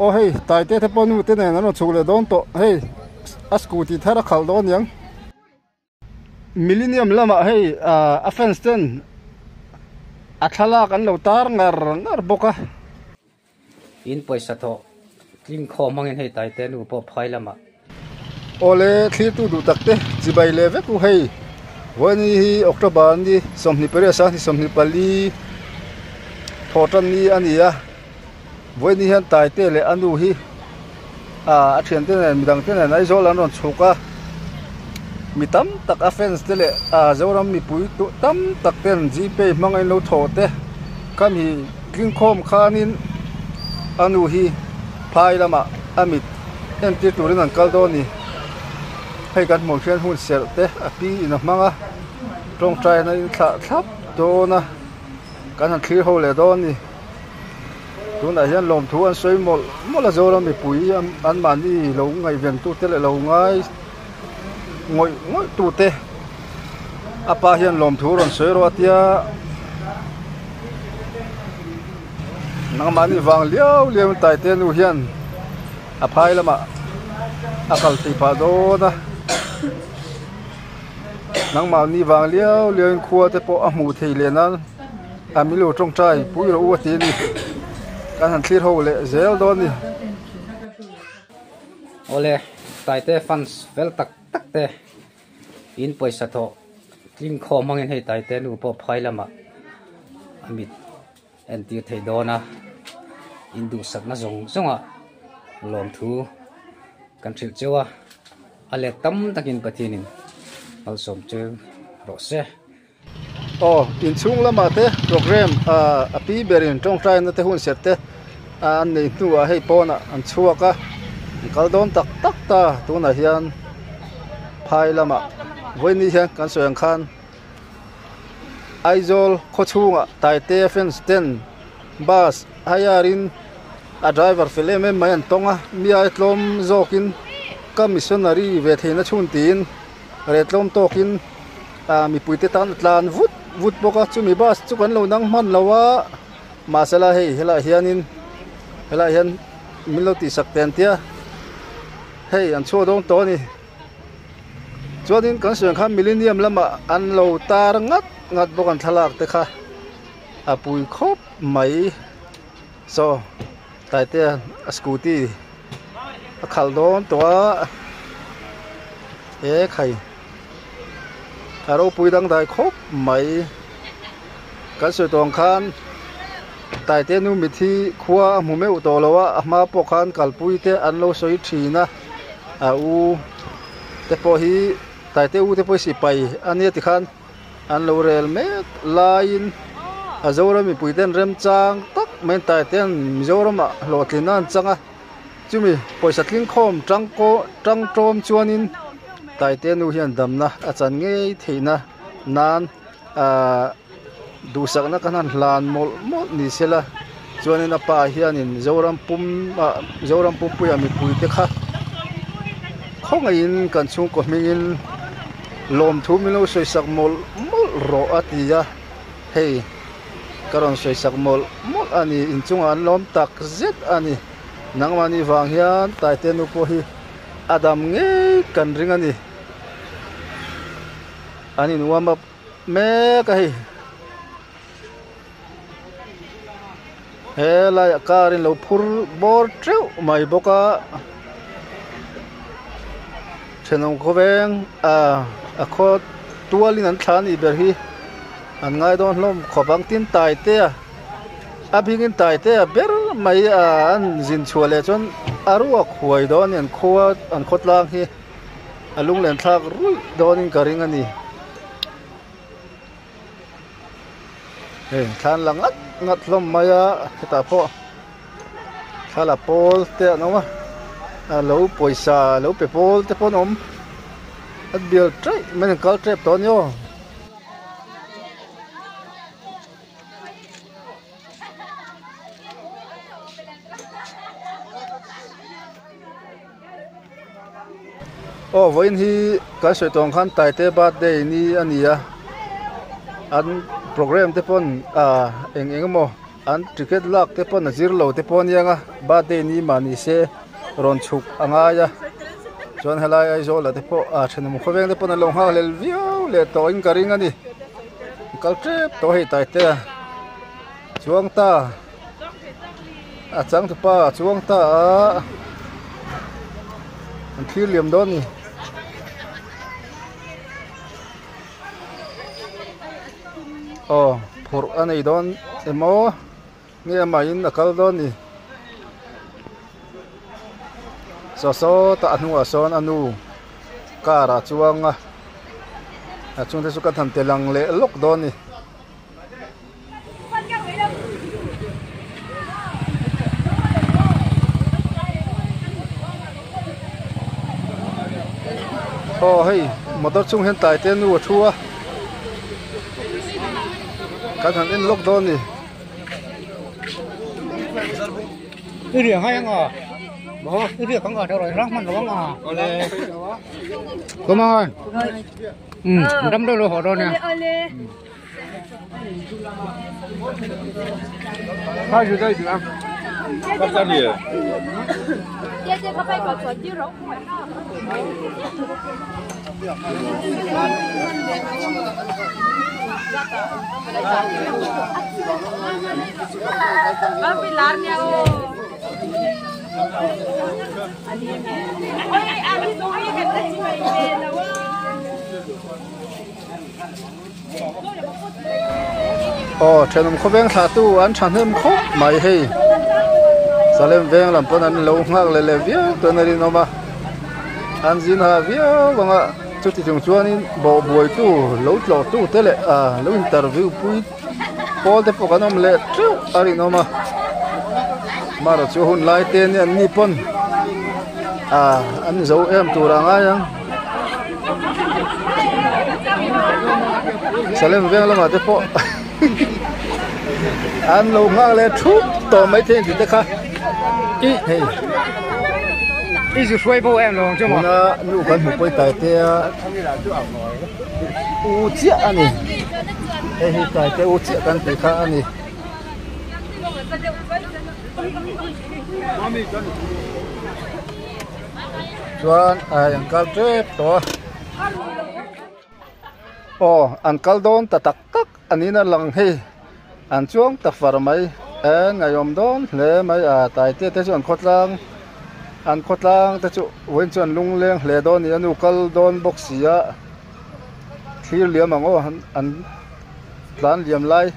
Aw hei Taite te pawh nu te nen an rawn chhuk leh dawn tawh hei a scooty thar a khalh dawn aniang. Millennium lamah hei a fans ten a thlalak an lo tar ngar ngar bawk a. In pawisa thawh tling khawm hmangin hei Taite nu pawh phai lamah. Awle thlirtu duh tak te chibai leh vek u hei vawiin hi October ni 28 a ni 24 thawh tan ni a ni a vawiin hian Taite leh a nu hi ah a thiante nen midang te nen Aizawl an rawn chhuk a mi tam tak a fans te leh ah Zoram mipui tam tak ten Gpay hmang a in lo thawh te khami Tlingkhawm khanin a nu hi phai lamah a mit entir turin an kal dawn a ni. Hei kan hmuh hian hun serh te a pi in a hmang a, tawngtaina in thlah thlap dawn a, kan han thlir ho leh dawn a ni. Tunah hian lawmthu an sawi mawlh mawlh a, Zoram mipui anmahni lo ngaihven tute leh lo ngai ngawih ngawih tute a pa hian lawmthu rawn sawi rawh a tia nangmahni vang liau liau in Taite nu hian a phai lamah a kal thei phah dawn a nangmahni vang liau liau in khua te pawh a hmuh theih leh nan a milo tawngtai pui rawh u a ti a ni kan han thlir ho leh zel dawn a ni. Awle Taite fans fel tak tak te in pawisa thawh tling khawm hmangin hei Taite nu pawh phai lamah a mit entir thei dawn a in duhsakna zawng zawngah lawmthu kan hrilh cheu a a let tam takin Pathianin malsawm cheu rawh se. Aw inchhung lamah te program ah a pi berin tawngtaina te hun serh te an nei hnuah hei pawnah an chhuak a an kal dawn tak tak ta tunah hian phai lamah vawiin hian kan sawi ang khan Aizawl khaw chhungah Taite fans ten bus hire in a driver fel em em mai an tawng a mi ai tlawm zawkin ka missionary ve theihna chhun tiin reh tlawm tawkin. Ah mipuite tan a tlan vut vut bawk a chumi bus chu kan lo nang hman lo a mahsela hei helaiah hianin helaiah hian min lo tihsak teh an tia hei an chhuak dawn tawh a ni chuanin kan sawi ang khan millennium lamah an lo tar ngat ngat bawk an thlalak te kha a pui khawp mai saw Taitea a scooty a khalh dawn tawh a he khai a ropui dangdai khawp mai kan sawi tawh ang khan Taite nu mit hi khua a hmu meuh tawh lo a a hma pawh khan kalpui te an lo sawi thin a a u te pawh hi Taite u te pawh hi sipai a nia tikhan. An lo rel mek laiin a Zoram mipui ten remchang tak mai an tai ten Mizoramah hlawhtlinna an chang a, chumi pawisa tlingkhawm tangkaw tangtawm chuanin Taite nu hian damna a chan ngei theihna nan ahh duhsakna kan han hlan mawlh mawlh ni sela chuanin a pa hianin Zoram pum ah Zoram pumpuia mipui te kha khawngaihin kan chhungkaw hmingin. Lawmthu min lo sawisak mawlh mawlh rawh a ti a, hei ka rawn sawisak mawlh mawlh a ni, inchungah an lawm tak zet a ni, nangmahni vang hian Taite nu pawh hi a dam ngei kan ring a ni, an in warm up mek a hei, helaiah car in lo phur bawr teuh mai bawk a. Thenawm khawveng ah a khaw tualin an thla anih ber hi an ngai dawn hlawm khawp ang tin Taitea a bingin Taitea ber mai ah an zin chhuah leh chuan a ruak huai dawn a ni an khua an khawtlang hi a lunglen thlak ruih dawnin ka ring a ni. Hei thlan la ngat ngat hlawm mai a hetah pawh thla la pawl te an awm a a lo pawisa lo pe pawl te pawh an awm a bial taih mai an kal tep tawh a ni aw. Aw vawiin hi kan sawi tawh ang khan Taite birthday ni a ni a an program te pawn ah eng eng emaw. An ticket lak te pawn a zir lo te pawh a nia nga birthday ni mah ni se rawn chhuk a ngai a chuan helai Aizawl ah te pawh ah thenawm khawveng te pawn an lo nghak hlel viau leh tawh in ka ring a ni kal tep tawh hei Taitea chuang ta a changtupa a chuang ta a an thlir liam dawn a ni. Aw phurh a nei dawn emaw nge amahin a kal dawn ni saw sawtah a hnungah sawn a nu car ah chuang a a chhungte chu ka han ti lang leh lawk dawn a ni. Aw hei motor chung hian tlai te nu a thu a kan han en lawk dawn a ni. Aw thenawm khawveng thlah tu an thahnem khawp mai hei Salem veng lam pawn an lo nghak leh leh viau chuan a rinawm a an zin ha viau ang a chuti chung chuanin bawhbuai tu lo tlawh tu te leh ah lo interview pui pawl te pawh kan awm leh teuh a rinawm a marawh chu hun lai te ania an ni pawn ah an zo em tur a ngai ang. Salem veng lamah te pawh an lo nghak leh thup tawh mai thei tih te kha hei I zu hruai bo em lo ang chu maw? Tuna nu kan hmu pawi taite a u chiah a ni hei hi taite u chiah kan tih kha a ni. Chuan ai an kal tep tawh a aw an kal dawn ta tak tak a niin a lang hei an chuang ta far mai e ngaihawm dawn hle mai a taite te chu an khawtlang an khawtlang te chu vawiin chu an lungleng hle dawn a ni a nu kal dawn bawk si a thlir liam ang aw an tlan liam lai.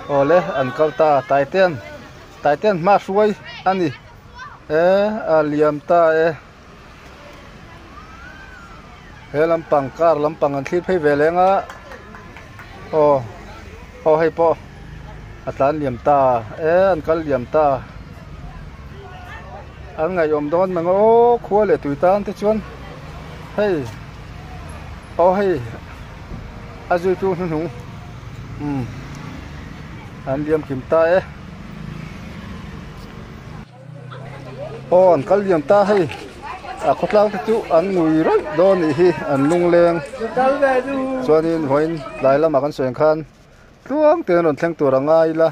Awle an kal ta Taitean Taitean hma hruai a ni e a liam ta e he lampang car lampang an thlir phei ve leng a aw aw hei pawh a tlan liam ta e an kal liam ta an ngaihawm dawn mang aw khua leh tui tan te chuan hei aw hei. A zuitu hnuhnung umm an liam kim ta e aw an kal liam ta hei a khawtlang te chu an ngui rawih dawn nih hi an lungleng chuanin vawiin tlai lamah kan sawi ang khan tluang te an rawn thleng tur a ngai ila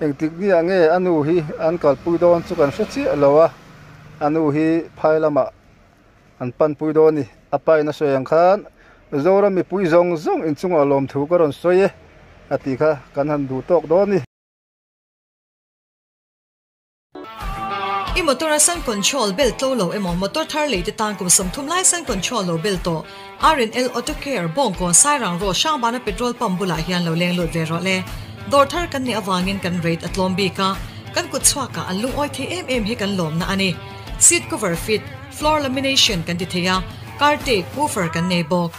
engtik ni ah nge a nu hi an kalpui dawn chu kan hre chiah lo a a nu hi phai lamah. An panpui dawn a ni. A pa in a sawi ang khan Zoram mipui zawng zawng inchungah lawmthu ka rawn sawi e a tih kha kan han duh tawk dawn a ni. I motor a sun control bel tlo lo emaw motor thar lei te tan kum 30 lai sun control lo bel tawh R&L Auto Care Bawngkawn Sairang Road Hrangbana petrol pump bulah hian lo leng lut ve rawh le. Dawr thar kan nih avangin kan rate a tlawm bik a, kan kut chhuakah an lungawi thei em em hi kan lawmna a ni. Seat cover fit, Floor lamination kan ti thei a, car tape, woofer kan nei bawk.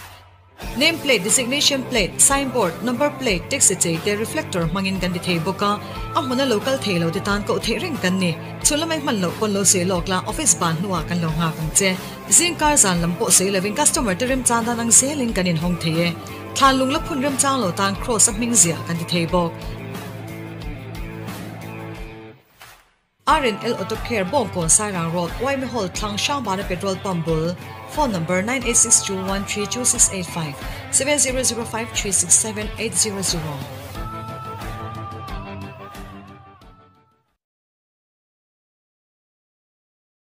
Name plate, designation plate, sign board, number plate, taxi chei te reflector hmangin kan ti thei bawk a, a hmuna lo kal thei lo te tan koh theih reng kan ni. Chhun lamai hman loh pawn lo sawi lawk la, office ban hnuah kan lo nghak ang che. Zing kar zan lam pawh sawi lovin customer te remchang dan ang zelin kan inhawng thei e. Thlan lung la phun remchang lo tan cross a hming ziah kan ti thei bawk. R&L Auto Care Bawngkawn Sairang Road, Yma Hall thlang Hrangbana Petrol Pump bul. Phone number 9862132685 7005367800.